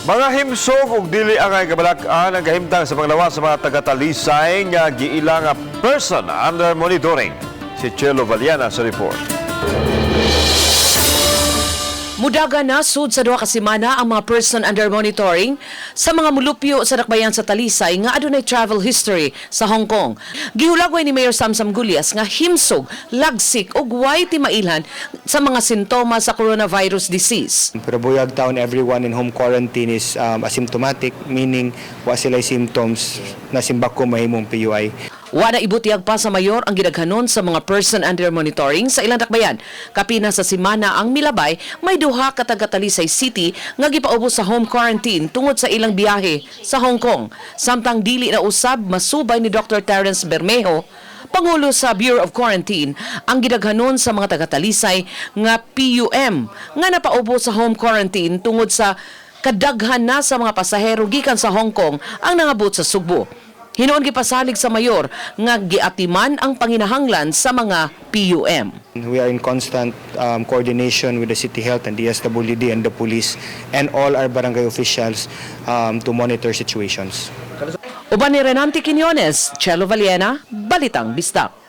Mga himsog ug dili angay kabalak-an ang kahimtang sa panglawas sa mga taga-Talisay nga giila nga person under monitoring. Si Chelo Valiana sa report. Mudaga na sud sa 2 ka semana ang mga person under monitoring sa mga mulupyo sa dakbayan sa Talisay nga adunay travel history sa Hong Kong. Gihulagway ni Mayor Samsam Gullas nga himsog, lagsik ug way timailhan sa mga sintomas sa coronavirus disease. Pero buyag taon, everyone in home quarantine is asymptomatic, meaning wa sila symptoms na simbako mahimong PUI. Wa na ibutiyag pa sa mayor ang gidaghanon sa mga person under monitoring sa ilang dakbayan. Kapina sa simana ang milabay, may duha ka taga Talisay City nga gipaubos sa home quarantine tungod sa ilang biyahe sa Hong Kong. Samtang dili na usab masubay ni Dr. Terence Bermejo, Pangulo sa Bureau of Quarantine, ang gidaghanon sa mga taga-Talisay nga PUM nga napaubos sa home quarantine tungod sa kadaghan na sa mga pasahero gikan sa Hong Kong ang nangabot sa Sugbo. Hinuon gipasalig sa mayor nga giatiman ang panginahanglan sa mga PUM. We are in constant coordination with the City Health and DSWD and the police and all our barangay officials to monitor situations. Uban ni Renante Quiñones, Chelo Valiena, Balitang Bisdak.